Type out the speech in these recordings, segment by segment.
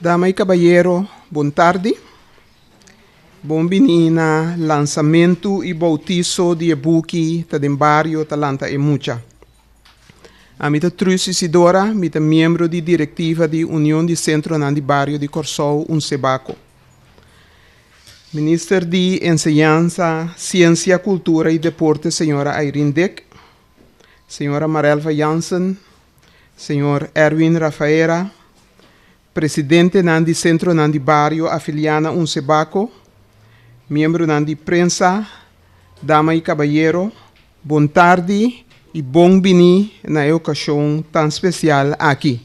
Dama y cabayero, bon tardi. Bon bini na lansamento y bautiso di e buki Ta den bario ta lanta e mucha. Ami ta Truus Isidora, mi ta miembro di directiva di Union di Centronan di Bario di Corsou, Unsebako. Minister di Enseñansa, Ciencia, Cultura y Deporte Señora Irene Dick, Señora Marelva Jansen, Señor Erwin Rafaera, presidentenan di sentronan di bario afiliá na Unsebako, miembronan di prensa, dama i kabayero, bon tardi i bon biní na e okashon tan spesial aki.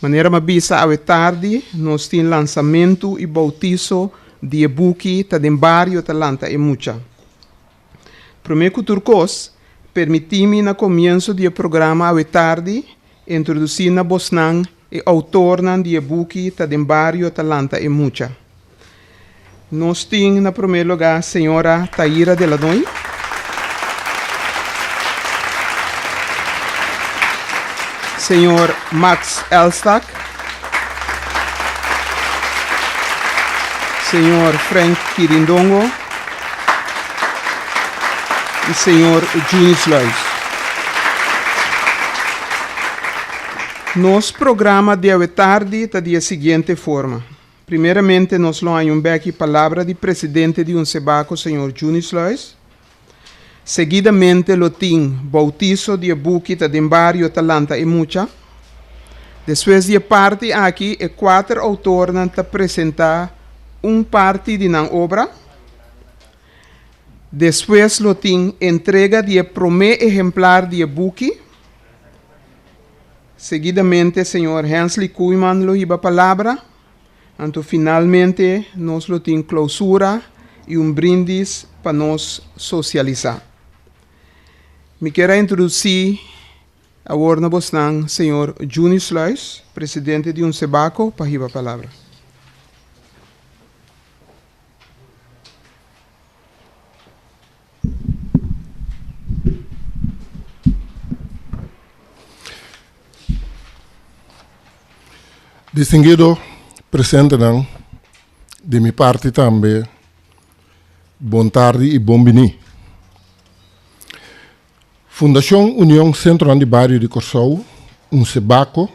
Manera m'a bisa awe tardi, nos tin lansamentu i boutiso di e buki Ta den bario ta lanta e mucha. Promé ku tur kos, permití mi na komienso di e programa awe tardi introdusí na bosnan e outornan di e buki Ta den bario ta lanta e mucha. Nos tin na promé lugá señora Taira de Lanoy. Señor Max Elstak. Señor Frank Kirindongo y señor Juni Sluis. Nos programa di awe tardi ta di e siguiente forma. Primeramente nos lo haña un beki palabra di presidente di Unsebako señor Juni Sluis. Seguidamente lo tin bautiso di e buki Ta den bario ta lanta e mucha. Despues di e parti aki e kuater outornan ta presentá un parti di nan obra. Despues lo tin entrega di e promé ehemplar di e buki. Seguidamente señor Hensley Koeiman lo hiba palabra. Anto finalmente nos lo tin klousura i un brindis pa nos sosialisá. Mi kier a introdusí awor na bosnan señor Juni Sluis, presidente di Unsebako, pa hiba palabra. Distinguido presentenan, di mi parti tambe bon tardi i bon bini. Fundashon Union Sentronan di Bario di Kòrsou, Unsebako,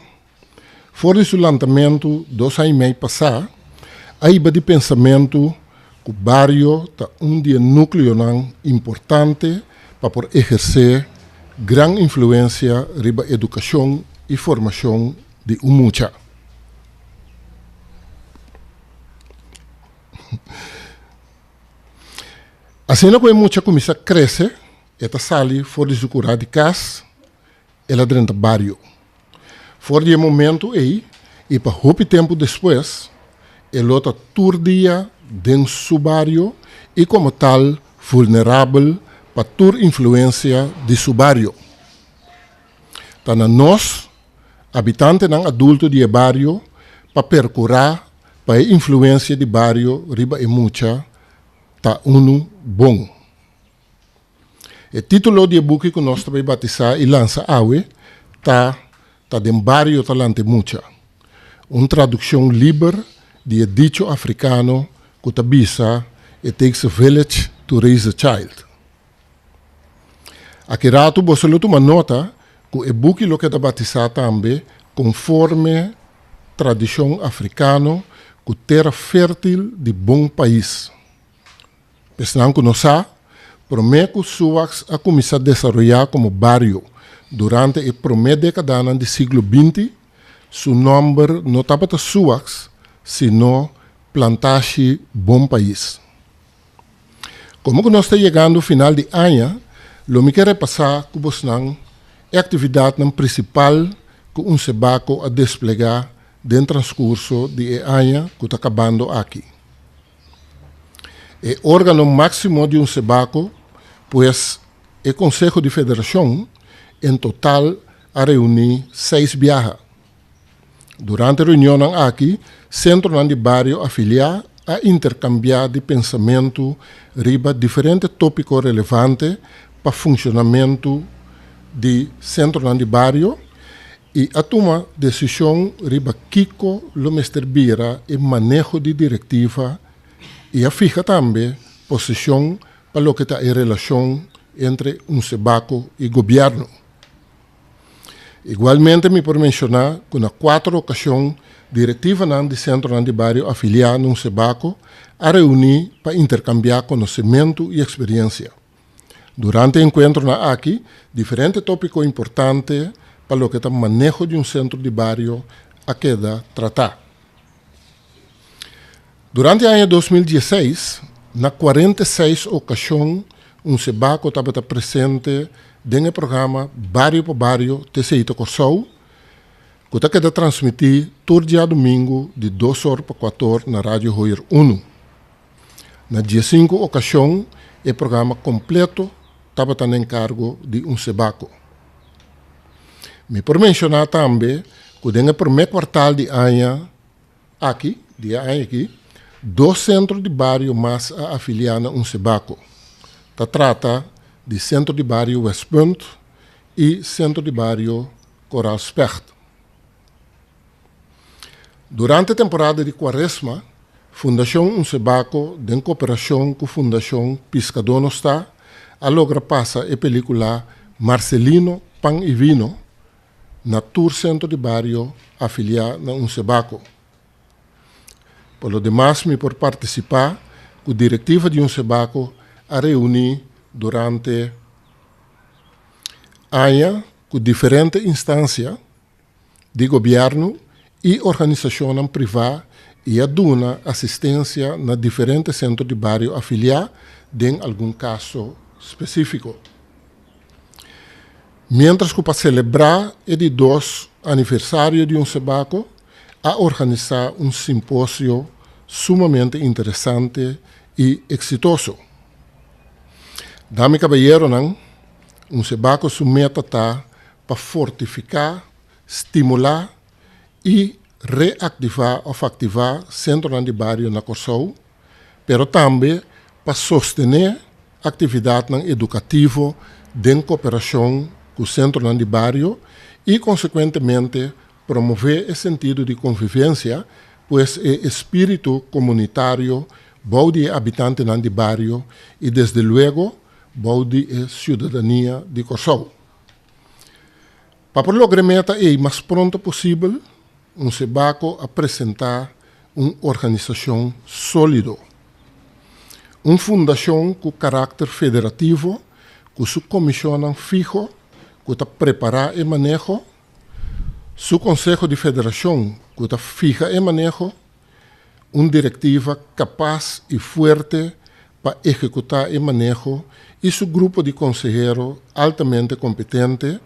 For di su lantamentu dos aña i mei pasá, a hiba di pensamentu ku bario ta un di e núkleonan importante pa por ehersé gran influensia riba edukashon i formashon di un mucha. Asina ku e mucha kuminsá krese, e ta sali for di su kurá di kas, el a drenta bario. For di e momentu ei i pa hopi tempu despues, e lo ta tur dia den su bario i komo tal vulnerabel pa tur influensia di su bario. Ta na nos, abitantenan adulto di e bario, pa perkurá pa e influensia di bario riba e mucha ta unu bon. E título di e buki ku nos ta bai batisá i lansa awe ta Ta den bario ta lanta e mucha, un tradukshon liber di e dicho afrikano ku ta bisa It takes a village to raise a child. Aki ratu boso lo tuma nota ku e buki lo keda batisá tambe konforme tradishon afrikano ku tera fértil di bon pais. Esnan ku no sa, promé ku Suwax a kuminsá desaroyá komo bario durante e promé dékadanan di siglo binti, su nòmber no tabata Suwax, sino Plantashi Bon Pais. Komo ku nos ta yegando final di aña, lo mi ke repasá ku bosnan e aktividatnan prinsipal ku Unsebako a desplegá den transkurso di e aña ku ta kabando aki. E órgano máksimo di Unsebako, pues e Konseho di Federashon, en total a reuní seis biaha. Durante reunionnan aki, sentronan di bario afiliá a interkambiá di pensamentu riba diferente tópiko relevante pa funshonamentu di sentronan di bario. i a tuma desishon riba kiko lo mester bira e maneho di direktiva i a fiha tambe posishon pa loke ta e relashon entre Unsebako i gobièrnu. Igualmente mi por menshoná ku na kuater okashon direktivanan di sentronan di bario afiliá na Unsebako a reuní pa interkambiá konosementu i eksperiensia. Durante e enkuentronan aki diferente tópiko importante pa loke ta maneho di un sentro di bario a keda tratá. Durante aña 2016, na 46 okashon Unsebako tabata presente den e programa Bario pa Bario TCI ta Kòrsou, ku ta keda transmití tur djadumingu di 2 or pa 4 or na Radio Hoyer Unu. Na 15 okashon e programa kompleto tabata na enkargo di Unsebako. Mi por menshoná tambe ku den e promé kuartal di aña aki, di e aña aki, dos sentro di bario mas a afiliá na Unsebako. Ta trata di Sentro di Bario Westpunt i Sentro di Bario Koraal Specht. Durante temporada di kuaresma, Fundashon Unsebako den koperashon ku Fundashon Piskadó Nos Ta a logra pasa e pelíkula Marcelino, Pan y Vino na tur sentro di bario afiliá na Unsebako. Por lo demas mi por partisipá ku direktiva di Unsebako a reuní durante aña ku diferente instansia di gobièrnu i organisashonnan privá i a duna asistensia na diferente sentro di bario afiliá den algun kaso spesífiko. Miéntras ku pa selebrá e di dos aniversario di Unsebako a organisá un simposio sumamente interesante i eksitoso. Dama i kabayeronan, Unsebako su meta ta pa fortifiká, stimulá i reaktivá òf aktivá sentronan di bario na Kòrsou, pero tambe pa sostené aktividatnan edukativo den koperashon ku sentronan di bario i konsekuentemente promové e sentido di konvivensia, pues e espíritu komunitario bou di e abitantenan di bario i desde luego bou di e siudadania di Kòrsou. Pa por logra e meta ei mas pronto posibel, Unsebako a presentá un organisashon sólido. Un fundashon ku karakter federativo ku su komishonnan fiho ku ta prepará e maneho, su konseho di federashon ku ta fiha e maneho, un direktiva kapas i fuerte pa ehekutá e maneho i su grupo di konsehero altamente kompetente,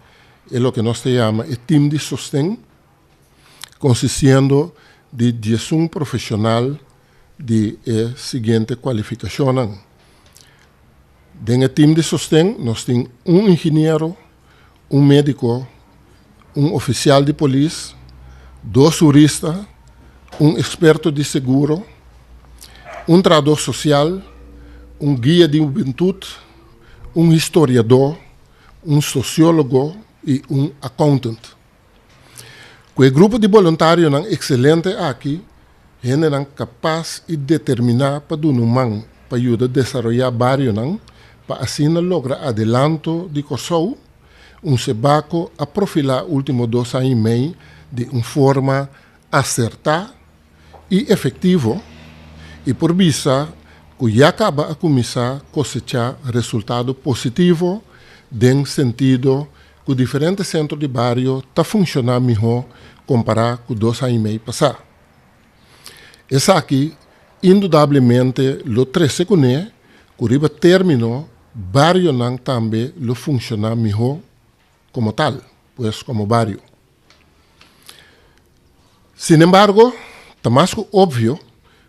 e loke nos ta yama e tim di sosten, konsistiendo di 11 profeshonal di e siguiente kualifikashonnan. Den e tim di sosten nos tin un ingeniero, un médiko, un ofisial di polis, dos hurista, un eksperto di seguro, un trahadó sosial, un guia di hubentut, un historiadó, un sosiólogo i un accountant. Ku e grupo di boluntarionan ekselente aki, hendenan kapas i determiná pa duna un man pa yuda desaroyá barionan pa asina logra adelanto di Kòrsou, Unsebako a profilá último dos aña i mei di un forma asertá i efektivo i por bisa ku ya kaba a kuminsá kosechá resultado positivo den sentido ku diferente sentro di bario ta funshoná mihó kompará ku dos aña i mei pasá. Esaki indudablemente lo trese kuné ku riba término barionan tambe lo funshoná mihó komo tal, pues komo bario. Sinembargo, ta mas ku opvio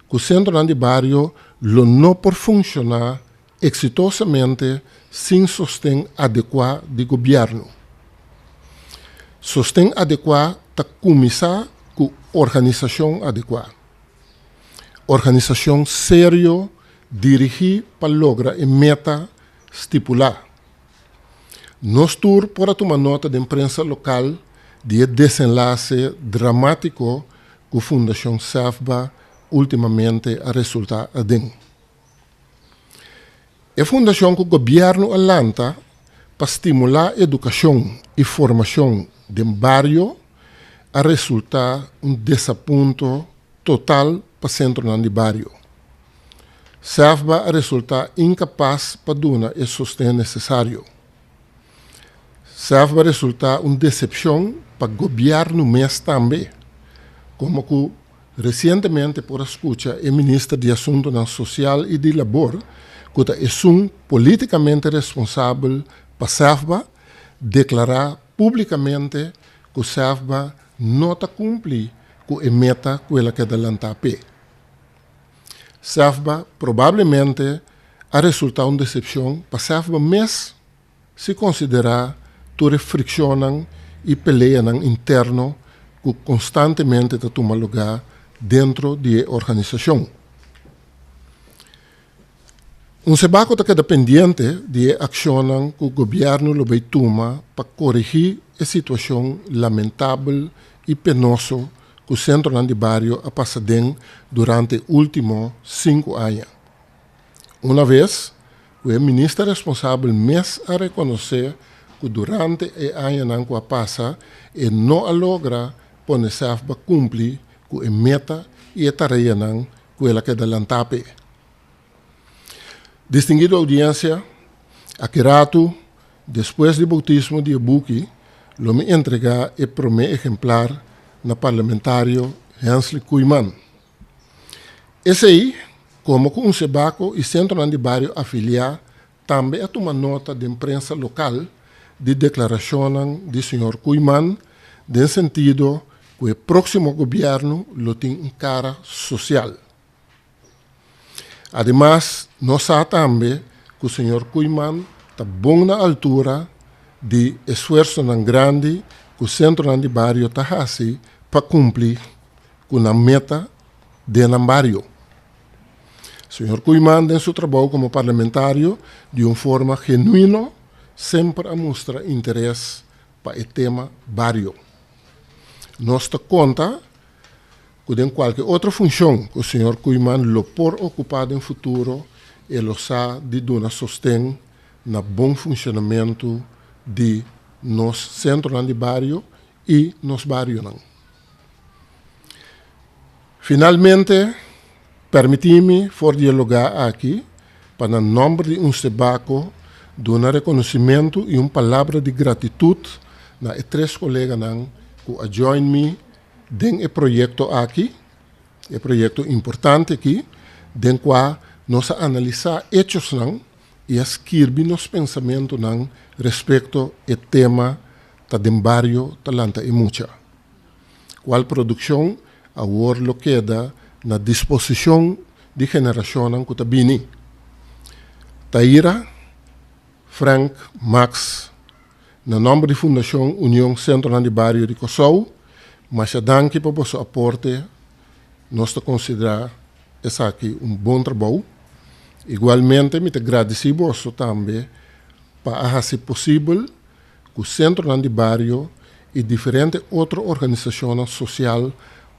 ku sentronan di bario lo no por funshoná eksitosamente sin sosten adekuá di gobièrnu. Sosten adekuá ta kuminsá ku organisashon adekuá. Organisashon serio dirigí pa logra e meta stipulá. Nos tur por a tuma nota den prensa lokal di e desenlase dramátiko ku Fundashon SEFBA últimamente a resultá aden. E fundashon ku gobièrnu a lanta pa stimulá edukashon i formashon den bario a resultá un desapunto total pa sentronan di bario. SEFBA a resultá inkapas pa duna e sosten nesesario. SEFBA a resultá un desepshon pa gobièrnu mes tambe, komo ku Resientemente por a skucha e minister di Asuntunan Sosial i di Labor, ku ta esun polítikamente responsabel pa SEFBA, deklará públikamente ku SEFBA no ta kumpli ku e meta ku el a keda lantá p'e. SEFBA probablemente a resultá un desepshon pa SEFBA mes Si konsiderá tur e frikshonnan i peleanan interno ku konstantemente ta tuma lugá dentro di e organisashon. Un Sebaco ta keda pendiente di e akshonnan ku gobièrnu lo bay tuma pa korigí e situashon lamentabel i penoso ku sentronan di bario a pasa den durante último sinku aña. Una ves ku e minister responsabel mes a rekonosé ku durante e añanan ku a pasa e no a logra pone SEFBA kumpli ku e meta i e tareanan ku el a keda lantá p'e. Distinguido oudiensia, aki ratu, despues di boutismo di e buki, lo mi entregá e promé ehemplar na parlamentario Hensley Koeiman. Esei, komo ku un Sebako i sentronan di bario afiliá tambe a tuma nota den prensa lokal di deklarashonnan di señor Koeiman den sentido ku e próksimo gobièrnu lo tin un kara sosial. Ademas nos sa tambe ku señor Koeiman ta bon na altura di esfuersonan grandi ku sentronan di bario ta hasi pa kumpli ku nan meta den nan bario. Señor Koeiman den su trabou komo parlamentario di un forma genuino semper a mustra interes pa e tema bario. Nos ta konta ku den kualke otro funshon ku señor Koeiman lo por okupá den futuro e lo sa di duna sosten na bon funshonamentu di nos sentronan di bario i nos barionan. Finalmente, permití mi for di e lugá aki pa na nòmber di Unsebako duna rekonosimentu i un palabra di gratitut na e tres koleganan ku a join mi den e proyekto aki, e proyekto importante aki, den kua nos a analisá echosnan i a skirbi nos pensamentunan respekto e tema Ta den bario ta lanta e mucha. Cual produccion awor lo keda na disposicion di generacionnan cu ta bini. Taira, Frank, Max, na nomber di Fundacion Union Centronan di Bario di Kòrsou, masha danki pa boso aporte, nos ta considera esaki un bon trabou. Igualmente mi ta gradici boso tambe pa a haci posibel ku sentronan di bario i diferente otro organisashonnan sosial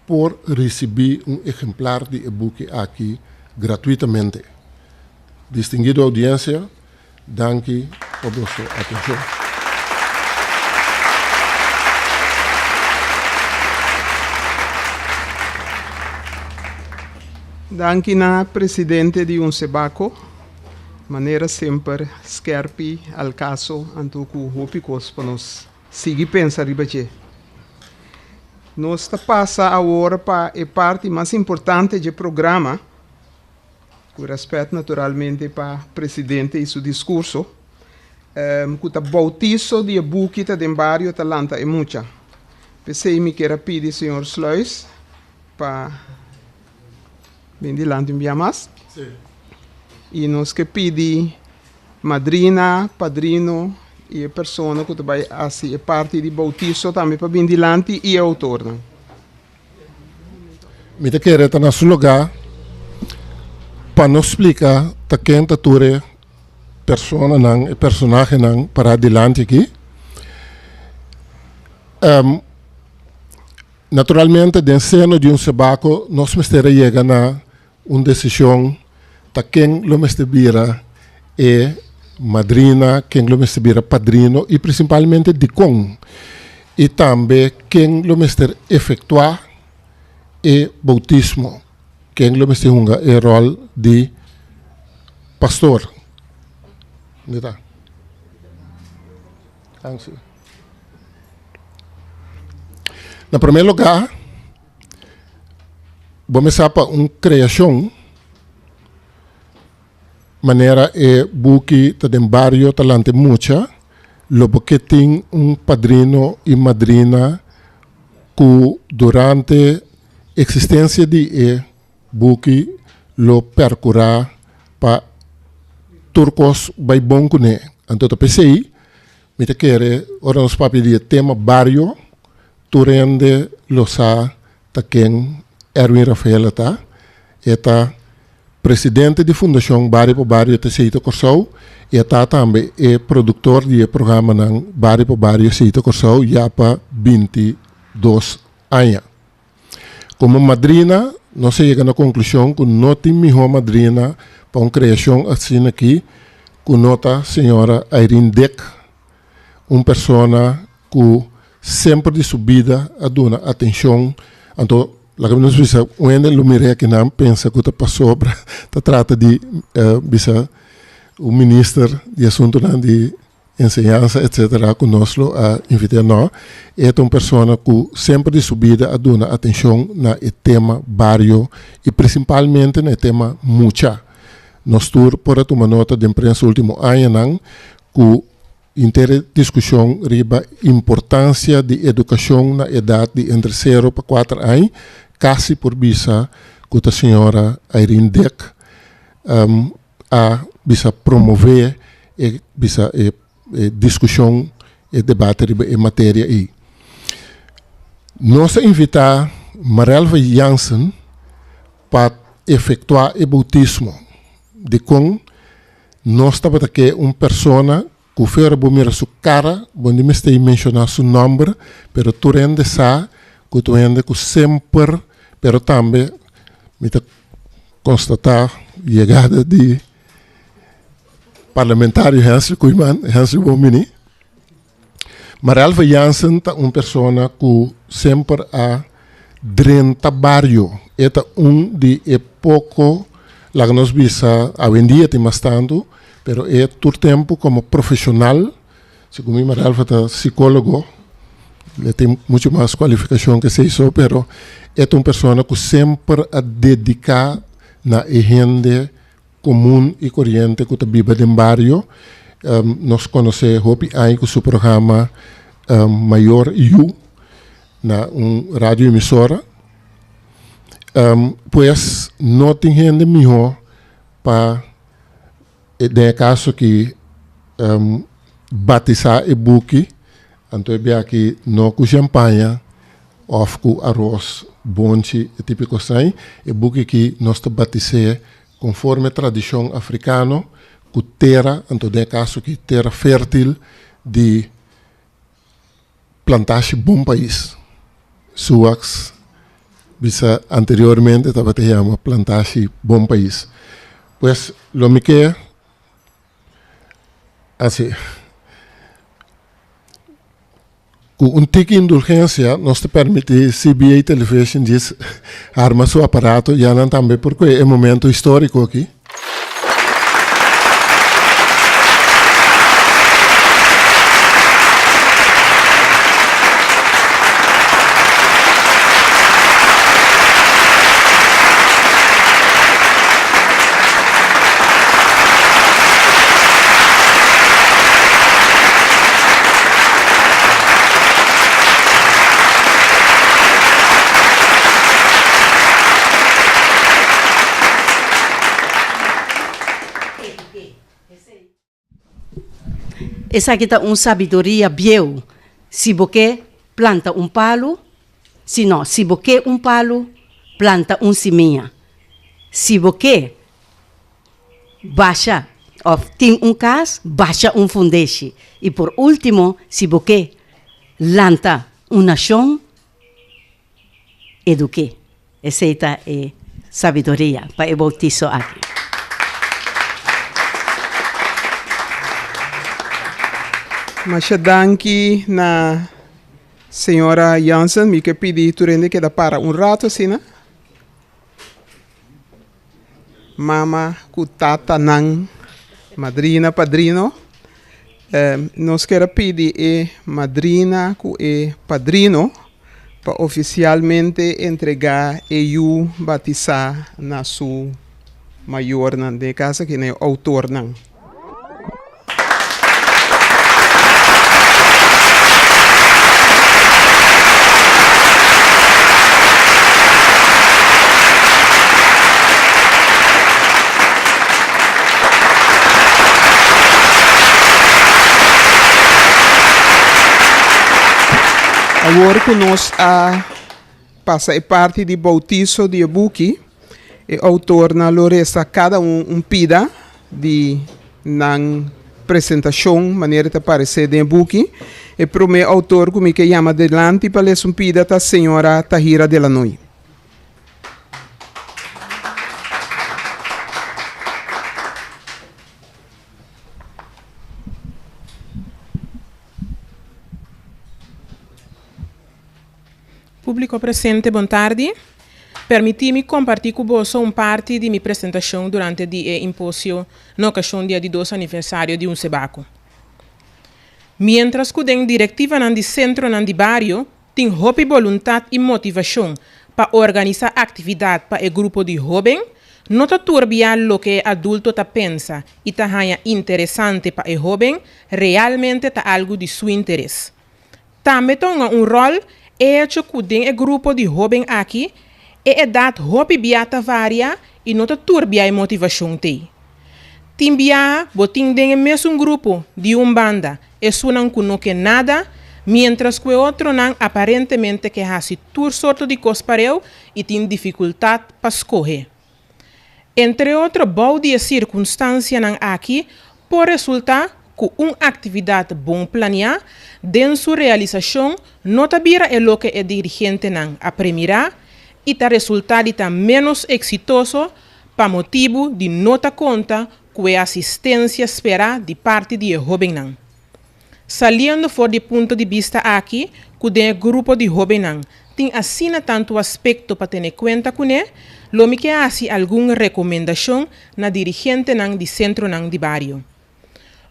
por risibí un ehemplar di e buki aki gratuitamente. Distinguido oudiensia, danki pa boso atenshon. Danki na presidente di Unsebako. Manera semper skerpi al kaso anto ku hopi kos pa nos sigui pensa riba dje. Nos ta pasa awor pa e parti mas importante dje programa, ku rèspèt naturalmente pa presidente i su diskurso, ku ta boutiso di e buki ta den bario ta lanta e mucha. P'esei mi kier a pidi señor Sluis pa Bin dilanti un bia mas. I nos ke pidi madrina, padrino i e persona ku ta bai hasi e parti di boutiso tambe pa bin dilanti i e outornan. Mi ta kere ta na su lugá pa nos splika ta ken ta tur e personanan, e personahenan pará dilanti aki. Naturalmente den seno di un sebako nos mester a yega na un desishon ta ken lo mester bira e madrina, ken lo mester bira padrino i prinsipalmente dikon i tambe ken lo mester efektuá e boutismo, ken lo mester hunga e ròl di pastor. Na primer lugar, bo mester pa un creacion manera e buki ta den bario ta lanta e mucha, lo bo ke tin un padrino y madrina cu durante existencia di e buki lo percura pa tur cos bay bon cune. Anto ta pesey Mi ta kere ora nos papia di e tema bario, tur hende lo sa ta ken Erwin Rafaela ta. E ta presidente di Fundashon Bario pa Bario Teseito Kòrsou i e ta tambe e produktor di e programanan Bario pa Bario Seito Kòrsou ya pa 22 aña. Komo madrina nos a yega na konklushon ku no tin mihó madrina pa un kreashon asina aki ku no ta señora Irene Dick, un persona ku semper di su bida a duna atenshon. Anto laga nos bisa un hende lo mira akinan pensa ku ta pasobra ta trata di bisa un minister di asuntunan di enseñansa etcetera ku nos lo a invit'é no, e ta un persona ku semper di su bida a duna atenshon na e tema bario i prinsipalmente na e tema mucha. Nos tur por a tuma nota den prensa ultimo añanan ku henter e diskushon riba importansia di edukashon na edat di entre sero pa kuater añ, kasi por bisa ku ta señora Irene Dick a bisa promové e bisa e diskushon, e debate riba e materia ei. Nos a invitá Marelva Jansen pa efektuá e boutismo. Dikon nos tabata ke un persona ku fera bo mira su kara, bo no mester menshoná su nòmber, pero tur hende sa ku ta un hende ku semper, pero tambe mi ta konstatá yegada di Parlamentario Hensley Koeiman, Hensley bon bini. Marelva Jansen ta un persona ku semper a drenta bario. E ta un di e poko, laga nos bisa awendia tin mas tantu, pero e tur tempu komo profeshonal, segun mi Marelva ta sikólogo, e tin muchu mas kualifikashon ke esei so, pero e ta un persona ku semper a dediká na e hende komun i koriente ku ta biba den bario. Nos konosé hopi aña ku su programa Mayor Yu na un radio emisora. Pues no tin hende mihó pa den e kaso aki batisá e buki, anto e bia aki no ku shampaña òf ku aros, bonchi, e tipo di kosnan ei. E buki aki nos ta batis'é konforme tradishon afrikano ku tera, anto den e kaso aki tera fértil di Plantashi Bon Pais. Suaks bisa anteriormente tabata yama Plantashi Bon Pais. Pues lo mi ke hasi ku un tiki indulgensia nos ta permiti CBA Television djis arma su aparato ya nan tambe por kue e momento historico aki. Esaki ta un sabiduria bieu, si bo ke planta un palu, si no, si bo ke un palu, planta un simia. Si bo ke basha òf tin un kas, basha un fundeshi. I por último, si bo ke lanta un nashon, eduk'é. Esei ta e sabiduria pa e boutiso aki. Masha danki na señora Jansen. Mi ke pidi tur hende keda para un rato asina. Mama ku tatanan, madrina, padrino. Nos ker a pidi e madrina ku e padrino pa ofisialmente entregá e yu batisá na su mayornan, den e kas aki na e outornan. Awor ku nos a pasa e parti di boutiso di e buki, e outornan lo resa kada un un pida di nan presentashon manera ta paresé den e buki. E promé outor ku mi ke yama delanti pa lesa un pida ta señora Tahira Delanoy. Públiko presente bon tardi. Permití mi kompartí ku boso un parti di mi presentashon durante di e imposio na okashon di e di dos aniversario di Unsebaco. Miéntras ku den direktivanan di sentronan di bario tin hopi boluntat i motivashon pa organisá aktividat pa e grupo di hóben, no ta tur bia loke e adulto ta pensa i ta haña interesante pa e hóben realmente ta algu di su interes. Tambe ta hunga un ròl e echo ku den e grupo di hóben aki e edat hopi bia ta varia i no ta tur bia e motivashon t'ei. Tin biaha bo tin den e mesun grupo di un banda esunnan ku no ke nada, miéntras ku e otronan aparentemente ke hasi tur sorto di kos pareu i tin difikultat pa skohe. Entre otro bou di e sirkunstansianan aki por resultá ku un aktividat bon planiá den su realisashon no ta bira e loke e dirigentenan a premirá i ta resultá di ta ménos eksitoso pa motibu di no ta konta ku e asistensia sperá di parti di e hóbennan. Saliendo for di e punto di bista aki ku den e grupo di hóbennan tin asina tantu aspekto pa tene kuenta kuné, lo mi ke hasi algun rekomendashon na dirigentenan di sentronan di bario.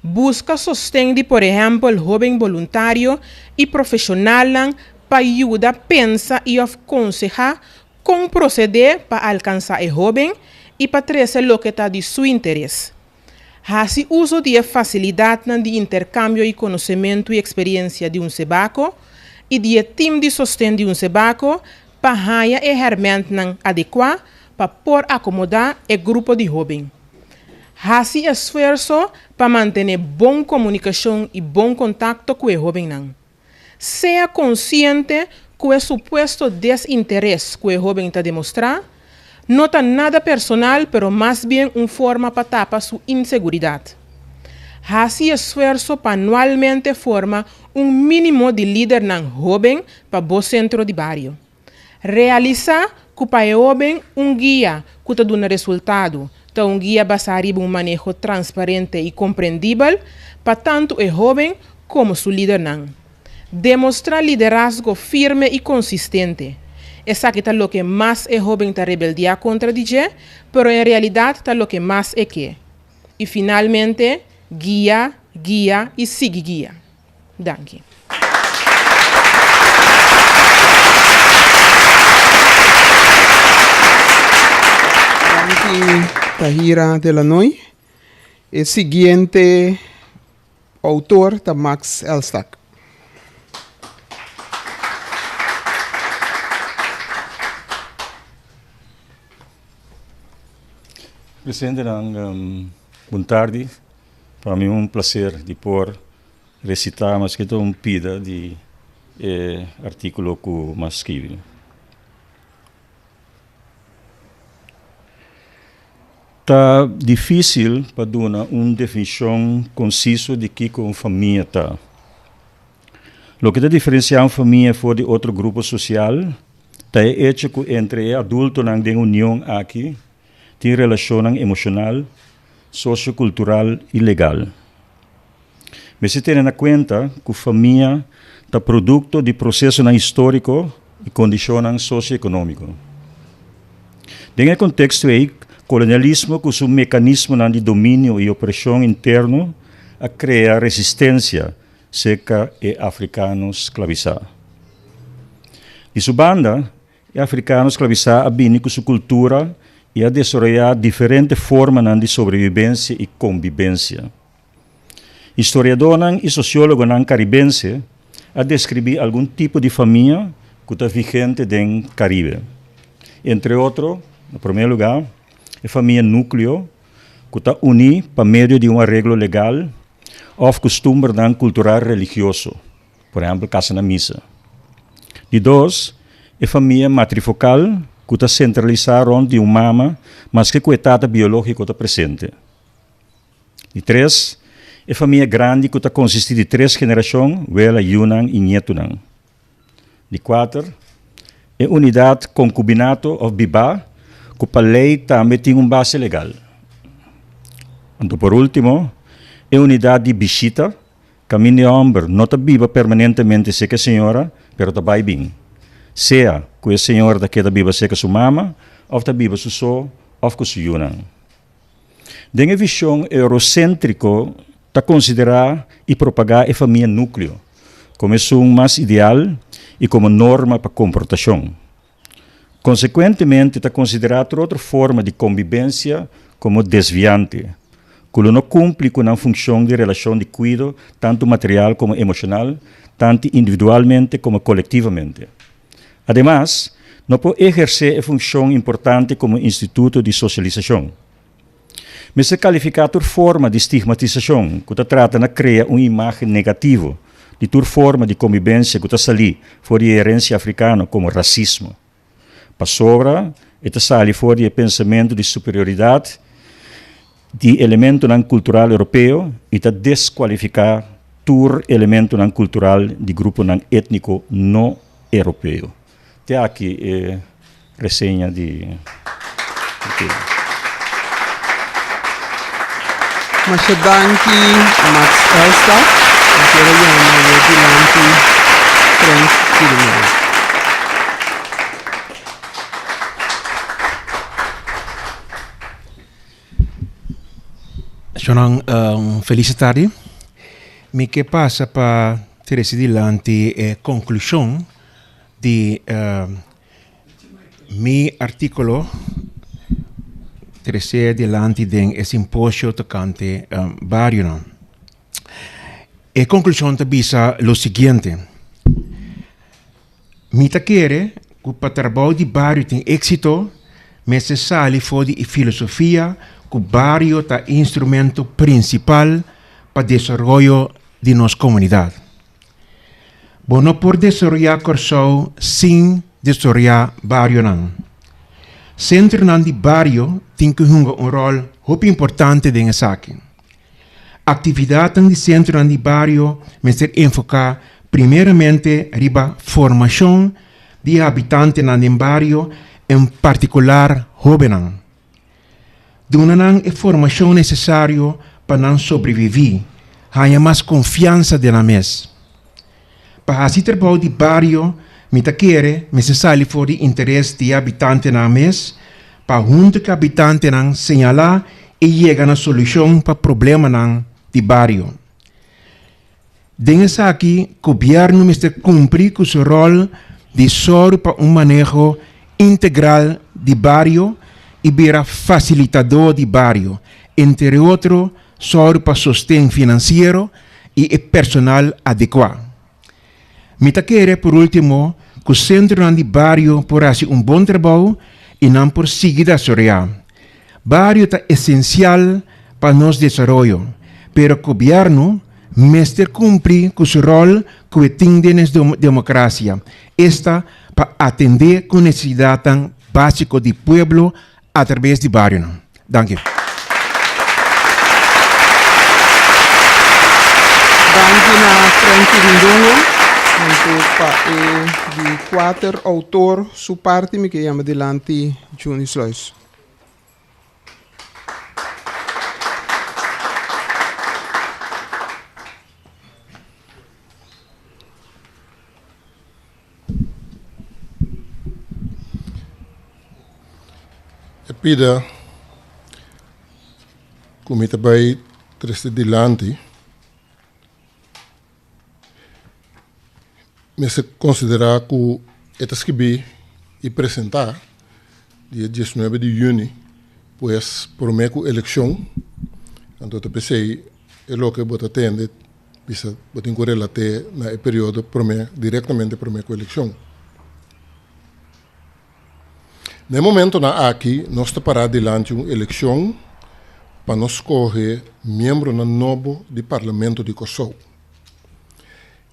Buska sosten di por ehèmpel hóben boluntario i profeshonalnan pa yuda pensa i òf konsehá kon prosedé pa alkansá e hóben i pa trese loke ta di su interes. Hasi uso di e fasilidatnan di interkambio i konosementu i eksperiensia di Unsebako i di e tim di sosten di Unsebako pa haña e hèrmèntnan adekuá pa por akomodá e grupo di hóben. Hasi esfuerso pa mantené bon komunikashon i bon kontakto ku e hóbennan. Sea konsiente ku e supuesto desinteres ku e hóben ta demostrá no ta nada personal pero mas bien un forma pa tapa su inseguridat. Hasi esfuerso pa anualmente forma un mínimo di lidernan hóben pa bo sentro di bario. Realisá ku pa e hóben un guia ku ta duna resultado ta un guia basá riba un maneho transparente i komprendibel pa tantu e hóben komo su lidernan. Demostrá liderazgo firme i konsistente. Esaki ta loke mas e hóben ta rebeldiá kontra di dje, pero en realidat ta loke mas e ke. I finalmente, guia, guia i sigui guia. Danki. Danki Tahira Delanoy. E siguiente outor ta Max Elstak. Presidentenan, bon tardi. Pa mi un placer di por Recitá maske ta un pida di e artíkulo ku m'a skibi. Ta difísil pa duna un definishon konsiso di kiko un famia ta. Loke ta diferensiá un famia for di otro grupo sosial. Ta e echo ku entre e adultonan den union aki tin relashonnan emoshonal, sosiokultural i legal. Mester tene na kuenta ku famia ta produkto di prosesonan históriko i kondishonnan sosioekonómiko. Den e konteksto ei, kolonialismo ku su mekanismonan di dominio i opreshon interno a krea resistensia serka e afrikano sklabisá. Di su banda, e afrikano sklabisá a bini ku su kultura i a desaroyá diferente formanan di sobrebibensia i kombibensia. Historiadónan i sosiólogonan karibense a deskribí algun tipo di famia ku ta vigente den Karibe. Entre otro, na promé lugá, e famia núkleo, ku ta uní pa medio di un areglo legal òf kustumbernan kultural religioso, por ehèmpel kasa na misa. Di dos, e famia matrifokal, ku ta sentralisá rònt di un mama maske ku e tata biológiko ta presente. Di tres, e famia grandi ku ta konsistí di tres generashon, wela, yunan i nietunan. Di kuater, e unidat konkubinato òf bibá ku pa lei tambe tin un base legal. Anto por último, e unidat di bishita, kaminda e hòmber no ta biba permanentemente serka e señora, pero ta bai bin, sea ku e señora ta keda biba serka su mama òf ta biba su so òf ku su yunan. Den e vishon euroséntriko ta konsiderá i propagá e famia núkleo komo esun mas ideal i komo norma pa komportashon. Konsekuentemente ta konsiderá tur otro forma di kombibensia komo desviante, ku lo no kumpli ku nan funshon di relashon di kuido tantu material komo emoshonal, tantu individualmente komo kolektivamente. Ademas, no por ehersé e funshon importante komo instituto di sosialisashon. Mester kalifiká tur forma di stigmatisashon ku ta trata na krea un imágen negativo di tur forma di kombibensia ku ta salí for di e herensia afrikano komo rasismo. Pasobra e ta sali for di e pensamentu di superioridat di elementonan kultural europeo i ta deskualifiká tur elementonan kultural di gruponan étniko no europeo. Te aki e reseña di artíkulo. Masha danki Max Elstak. Mi kier a yama bo dilanti Frank Chirinoy. Shonnan un felis tardi. Mi ke pasa pa trese dilanti e konklushon di mi artíkulo trese dilanti den e simposio tokante barionan. E konklushon ta bisa lo siguiente, Mi ta kere ku pa trabou di bario tin éksito, mester sali for di e filosofia ku bario ta e instrumento prinsipal pa desaroyo di nos komunidat. Bo no por desaroyá Kòrsou sin desaroyá barionan. Sentronan di bario tin ku hunga un ròl hopi importante den esaki. Aktividatnan di sentronan di bario mester enfoká primeramente riba formashon di e habitantenan den bario, en partikular hóbennan. Duna nan e formashon nesesario pa nan sobreviví, haña mas konfiansa den nan mes. Pa hasi trabou di bario mi ta kere mester sali for di interes di e habitantenan mes pa huntu ku e habitantenan señalá i yega na solushon pa problemanan di bario. Den esaki gobièrnu mester kumpli ku su ròl di sòru pa un maneho integral di bario i bira fasilitadó di bario, entre otro sòru pa sosten finansiero i e personal adekuá. Mi ta kere por último ku sentronan di bario por hasi un bon trabou i nan por sigui desaroyá. Bario ta esensial pa nos desaroyo, pero gobièrnu mester kumpli ku su ròl ku e tin den nos demokrasia, esta pa atendé ku nesesidatnan básiko di pueblo atrabes di barionan. Danki. Danki na Frankie Rindongo. Anto pa e di kuater outor su parti mi ke yama dilanti Juni Sluis. E pida ku mi ta bai trese dilanti mester konsiderá ku e ta skibí i presentá dia diesnuebe di yüni, pues promé ku elekshon. Anto ta p'esei e loke bo ta tende bisa bo tin ku relat'é na e periodo promé, direktamente promé ku elekshon. Na e momentonan aki nos ta pará dilanti un elekshon pa nos skohe miembronan nobo di Parlamento di Kòrsou.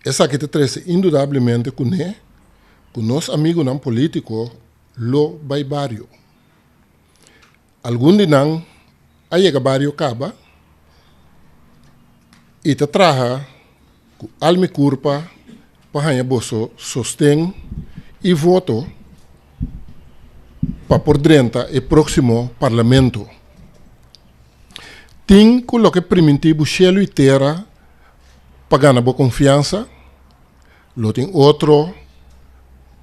Esaki ta trese indudablemente kuné ku nos amigunan polítiko lo bai bario. Algun di nan a yega bario kaba i ta traha ku alma i kurpa pa haña boso sosten i voto pa por drenta e próksimo parlamento. Tin ku loke primintí bo shelu i tera pa gana bo konfiansa, lo tin otro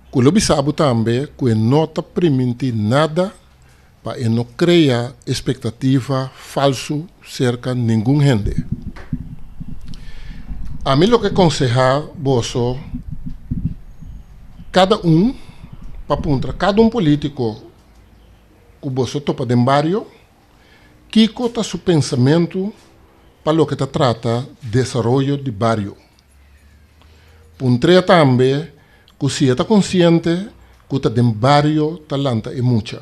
ku lo bisa bo tambe ku e no ta primintí nada pa e no krea espektativa falsu serka ningun hende. Ami lo ke konsehá boso kada un pa puntra kada un polítiko ku boso topa den bario kiko ta su pensamentu pa loke ta trata desaroyo di bario. Puntr'é tambe ku si e ta konsiente ku ta den bario ta lanta e mucha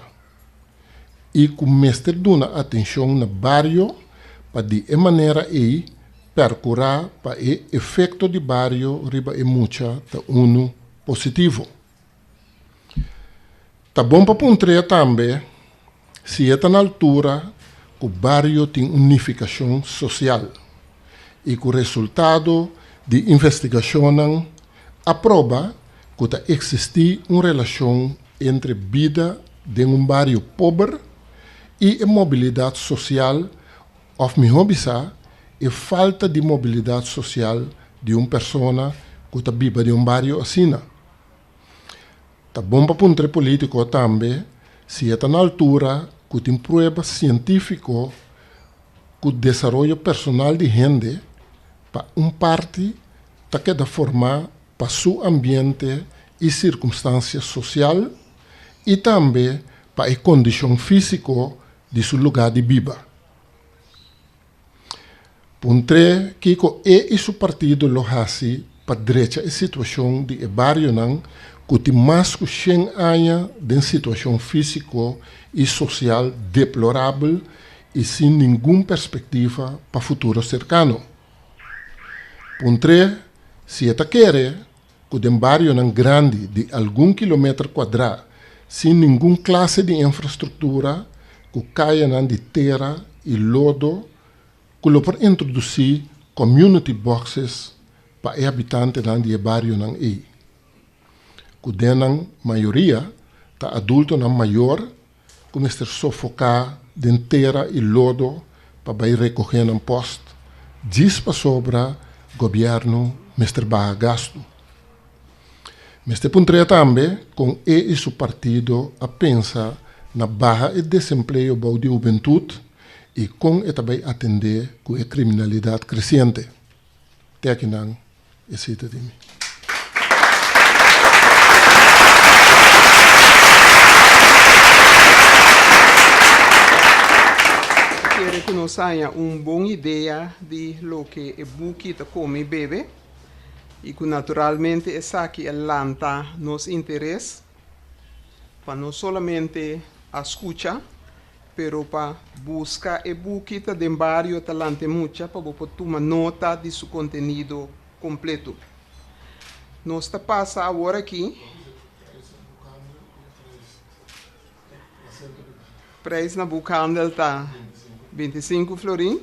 i ku mester duna atenshon na bario pa di e manera ei pèrkurá pa e efekto di bario riba e mucha ta unu positivo. Ta bon pa puntr'é tambe si e ta na altura ku bario tin un nifikashon sosial i ku resultado di investigashonnan a proba ku ta eksistí un relashon entre bida den un bario pober i e mobilidat sosial òf mihó bisá e falta di mobilidat sosial di un persona ku ta biba den un bario asina. Ta bon pa puntra e polítiko tambe si e ta na altura ku tin prueba sientífiko ku desaroyo personal di hende pa un parti ta keda formá pa su ambiente i sirkumstansia sosial i tambe pa e kondishon físiko di su lugá di biba. Puntr'é kiko e i su partido lo hasi pa drecha e situashon di e barionan ku tin mas ku shen aña den situashon físiko i sosial deplorabel i sin ningun perspektiva pa futuro serkano. Puntr'é si e ta kere ku den barionan grandi di algun kilometer kuadrá sin ningun klase di infrastruktura ku kayanan di tera i lodo ku lo por introdusí community boxes pa e habitantenan di e barionan ei, ku den nan mayoria ta adultonan mayor ku mester sofoká den tera i lodo pa bai rekohé nan pòst djis pasobra gobièrnu mester baha gastu. Mester puntr'é tambe kon e i su partido a pensa na baha e desempleo bou di hubentut i kon e ta bai atendé ku e kriminalidat kresiente. Te akinan e sita di mi. Kere ku nos haña un bon idea di loke e buki ta kome i bebe i ku naturalmente esaki a lanta nos interes pa no solamente a skucha Pero pa buska e buki ta den bario ta lante mucha pa bo por tuma nota di su kontenido kompleto. Nos ta pasa awor aki. Prijs na boekhandel ta 25 florin,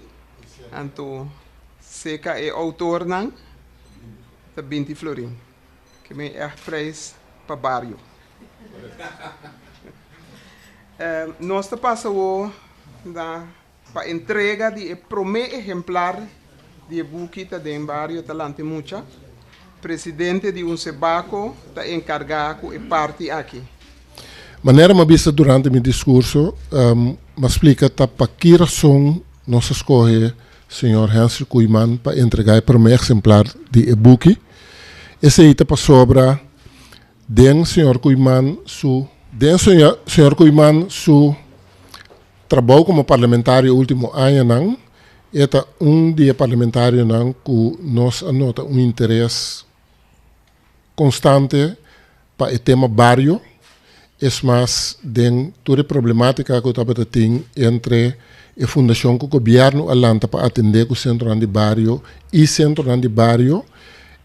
anto seka e outornan ta 20 florin. Ke men ègt prijs pa bario. Nos ta pasa awor na pa entrega di e promé ehemplar di e buki Ta den Bario Ta Lanta e Mucha. Presidente di Unsebako ta enkargá ku e parti aki. Manera mi a bisa durante mi diskurso, mi a splika ta pa ki rason nos a skohe señor Hensley Koeiman pa entregá e promé eksemplar di e buki. Esei ta pasobra den señor Koeiman su den señor Koeiman su trabou komo parlamentario último añanan, e ta un di e parlamentarionan ku nos a nota un interes konstante pa e tema bario, es mas den tur e problematica ku tabata tin entre e fundashon ku gobièrnu a lanta pa atendé ku sentronan di bario i sentronan di bario.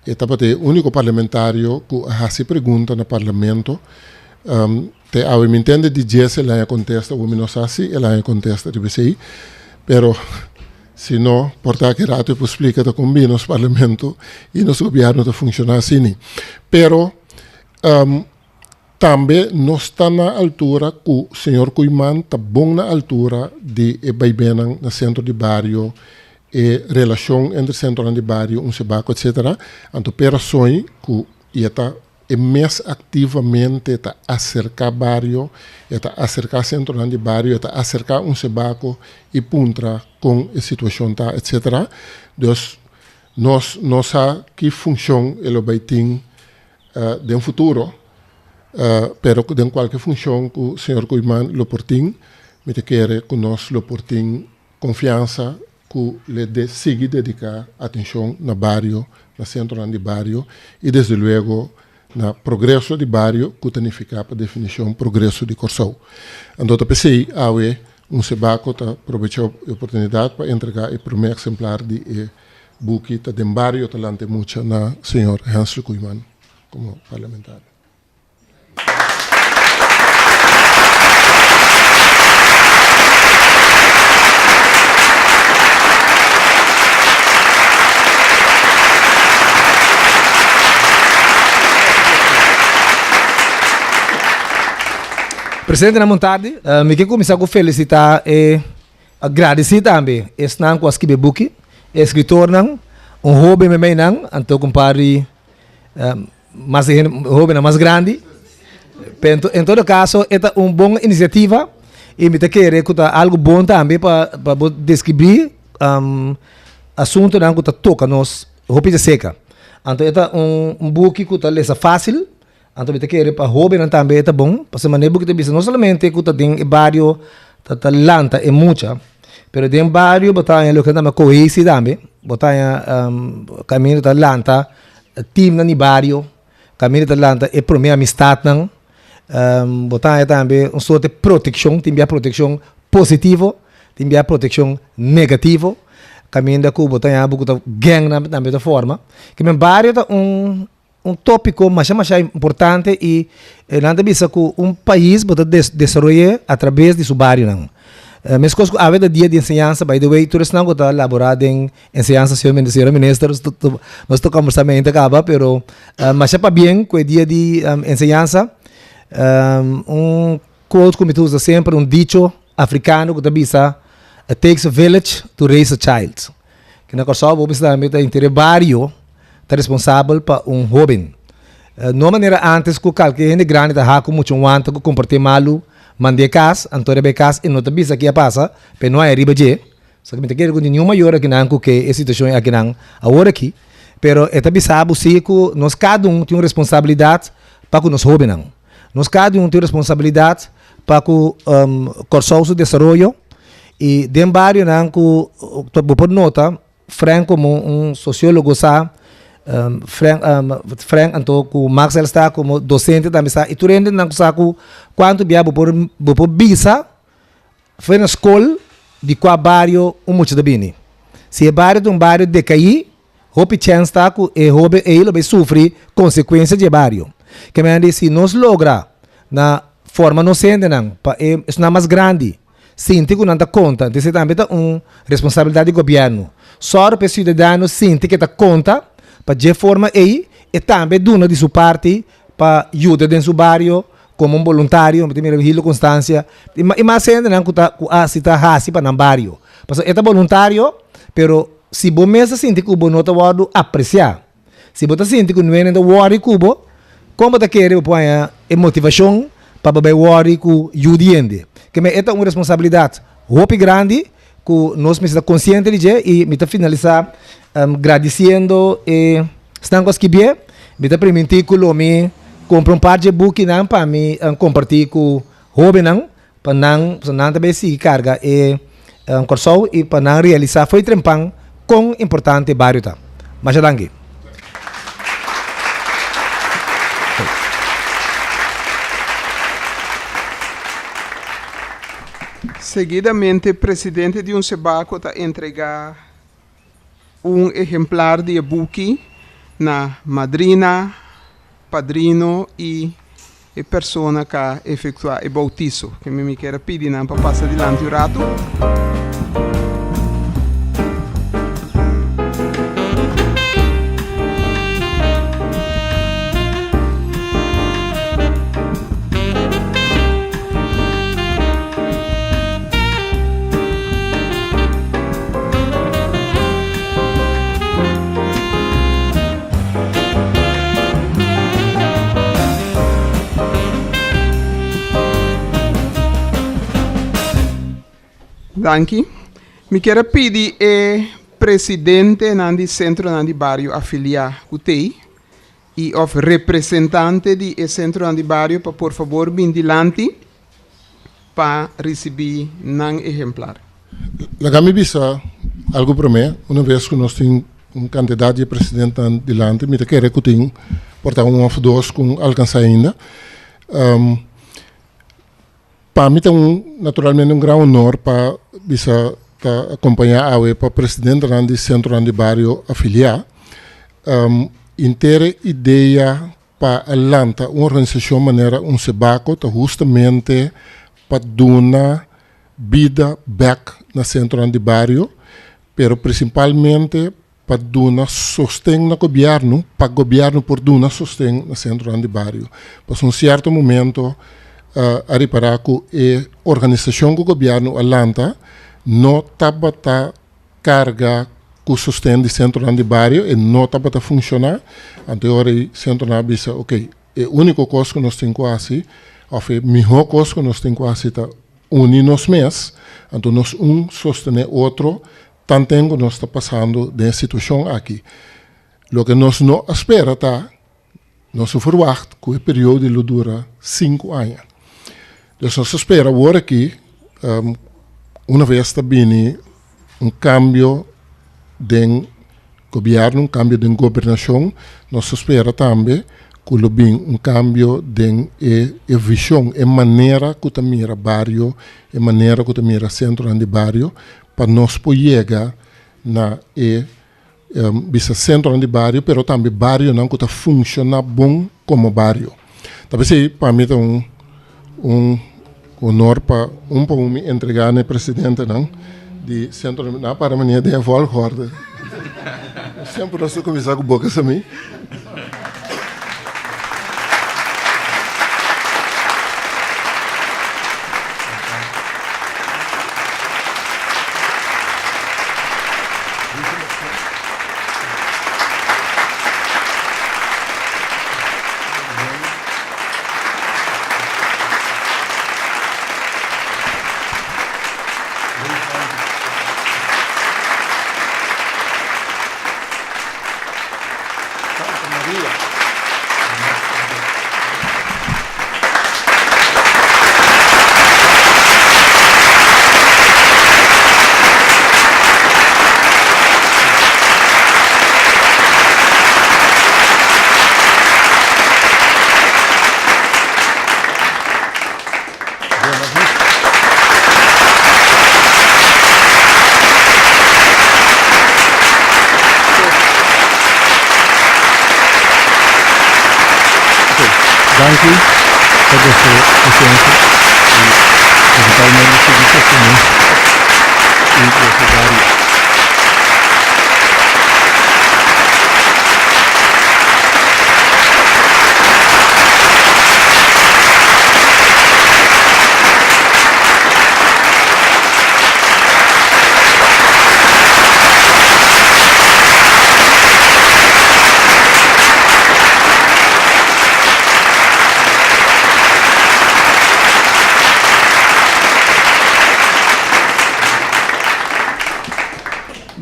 E tabata e úniko parlamentario ku a hasi pregunta na parlamento. Te awe mi ntende di dje si el haña kontesta, awor mi no sa si el haña kontesta riba esei, pero si no por ta ki rato e por splika ta kon bin nos parlamento i nos gobièrnu ta funshoná asini. Pero tambe nos ta na altura ku señor Koeiman ta bon na altura di e baibennan na sentro di bario, e relashon entre sentronan di bario, un sebaco etcetera. Anto p'e rason ku i e ta E mes aktivamente ta aserká bario, e ta aserká sentronan di bario, e ta aserká un sebako i puntra kon e situashon ta, etsetera. Dus nos no sa ki funshon e lo bai tin den futuro, pero den kualke funshon ku señor Koeiman lo por tin, mi ta kere ku nos lo por tin konfiansa ku le de sigui dediká atenshon na bario, na sentronan di bario i desde luego na progreso di bario ku ta nifiká pa definishon progreso di Kòrsou. Anto ta p'esei awe un Sebako ta probechá e oportunidat pa entregá e promé eksemplar di e buki Ta den bario ta lanta e mucha na señor Hensley Koeiman komo parlamentario. Presidente na bon tardi. Uh, mi ke kuminsá ku felisitá e agradesí tambe esnan ku a skibi e buki, e eskritornan, un hóben meimei nan, anto kumpari um, Mas hobennan mas grandi. Pero en todo caso e ta un bon iniciativa y mi ta kere cu ta algo bon tambe pa pa bo describi um, asuntonan cu ta toca nos hopi de seca. Anto e ta un, un buki cu ta lesa facil, anto mi ta kere pa hobennan tambe e ta bon, pasobra manera e buki ta bisa no solamente cu ta den e bario ta ta lanta e mucha, pero den bario bo ta haña loke nan ta yama cohesie tambe, bo ta haña um, caminda ta lanta Teamnan di bario kaminda ta lanta e promé amistatnan. Bo ta haña tambe un sorte protekshon, tin bia protekshon positivo, tin bia protekshon negativo, kaminda ku bo ta haña bo ku ta gèngnan tambe ta forma. Ke men bario ta un un tópiko masha masha importante i nan ta bisa ku un pais bo ta desaroy'é atrabes di su barionan. Meskos ku awe ta dia di enseñansa, by the way tur esnan ku ta laborá den Enseñansa señor minister, señora minister, nos ta conversa mente caba, pero masha pabien cu e dia di enseñansa. Un quote cu mi ta usa semper, un dicho africano cu ta bisa, It takes a village to raise a child. Ki na Kòrsou bo bisa tambe ta henter e bario ta responsabel pa un hoben. No manera antes cu kalke hende grandi ta haku mucha un wanta cu comporte malu, mand'e cas, anto riba e cas e no ta bisa ki a pasa, pero no hay riba dje. So mi ta kere ku niun mayor akinan ku ke e situashon akinan awor aki, pero e ta bisa bo si ku nos kada un tin un responsabilidat pa ku nos hóbennan. Nos kada un tin un responsabilidat pa ku Kòrsou su desaroyo i den barionan ku bo por nota Frank komo un sosiólogo sa, Frank Frank anto ku Maxwell sa komo dosente tambe sa i tur hendenan ku sa ku kuantu bia bo por bo por bisa Fue na skol di kua bario un mucha ta bini. Si e bario ta un bario dekaí, hopi chèns ta ku e hóben ei lo bai sufri konsekuensia di e bario. Ke manera di si nos logra na forma nos hendenan pa e esnan mas grandi sinti ku nan ta konta, entonces esei tambe ta un responsabilidat di gobièrnu. Sòru pa e siudadano sinti ku e ta konta, pa dje forma ei. e tambe duna di su parti pa yuda den su bario komo un boluntario, mi ta mira Vigilio Constancia i mas hendenan ku ta ku a si ta hasi pa nan bario. Pasobra e ta boluntario, pero si bo mes ta sinti ku bo no ta wòrdu apresiá, si bo ta sinti ku nuenen ta wòri ku bo, kon bo ta kere bo por haña e motivashon pa bo bai wòri ku yu di hende? Ke men e ta un responsabilidat hopi grandi ku nos mester ta konsiente di dje i mi ta finalisá gradisiendo e esnan ku a skibié. Mi ta primintí ku lo mi kumpra un par dje bukinan pa mi kompartí ku hóbennan pa nan pasobra nan ta bai sigui karga e Kòrsou i pa nan realisá fo'i trempan kon importante bario ta. Masha danki. Seguidamente presidente di Unsebako ta entrega un ehemplar di e buki na madrina, padrino y e persona ka efectua e bautiso. Ke mi mi kier a pidi nan pa pasa dilanti un ratu. Danki. Mi kier a pidi e presidentenan di sentronan di bario afiliá ku t'ei i òf representante di e sentronan di bario pa por fabor bin dilanti pa risibí nan ehemplar. Laga mi bisa algu promé, una bes ku nos tin un kantidat di e presidentnan dilanti, mi ta kere ku tin por ta un òf dos ku alkansá ainda. Pa mi ta un naturalmente un gran honor pa bisa ta akompañá awe pa presidentenan di sentronan di bario afiliá. Inter e idea pa a lanta un organisashon manera un Sebako ta hustamente pa duna bida bèk na sentronan di bario, pero prinsipalmente pa duna sosten na gobièrnu, pa gobièrnu por duna sosten na sentronan di bario. Pasobra un sierto momento a ripará ku e organisashon ku gobièrnu a lanta no tabata karga ku sosten di sentronan di bario, e no tabata funshoná. Anto e ora ei sentronan a bisa, oke, e úniko kos ku nos tin ku hasi, òf e mihó kos ku nos tin ku hasi ta uni nos mes, anto nos un sostené otro tanten ku nos ta pasando den e situashon aki. Loke nos no a spera ta, nos a ferwagt ku e periodo lo dura sinku aña. Dus nos ta spera awor aki, una vez ta bini un kambio den gobièrnu, un kambio den gobernashon, nos ta spera tambe ku lo bin un kambio den e e vishon, e manera ku ta mira bario, e manera ku ta mira sentronan di bario, pa nos por yega na e bisa sentronan di bario pero tambe barionan ku ta funshoná bon komo bario. Ta p'esei pa mi ta un un honor pa un pa un mi entregá na e presidentenan di sentronan nan a para manera den e volgorde. Semper nos ta kuminsá ku boka sa mi. Santa Maria. Danki pa boso presencia y principalmente sigui sostene y boso bario.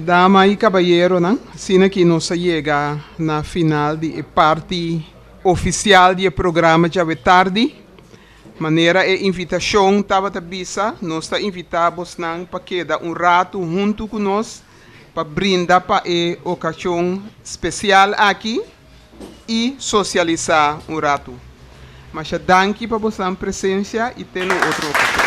Dama i kabayeronan, asina ku nos a yega na final di e parti ofisial di e programa djawe tardi. Manera e invitashon tabata bisa, nos ta invitá bosnan pa keda un ratu huntu ku nos pa brinda pa e okashon spesial aki i sosialisá un ratu. Masha danki pa boso presensia i te otro okashon.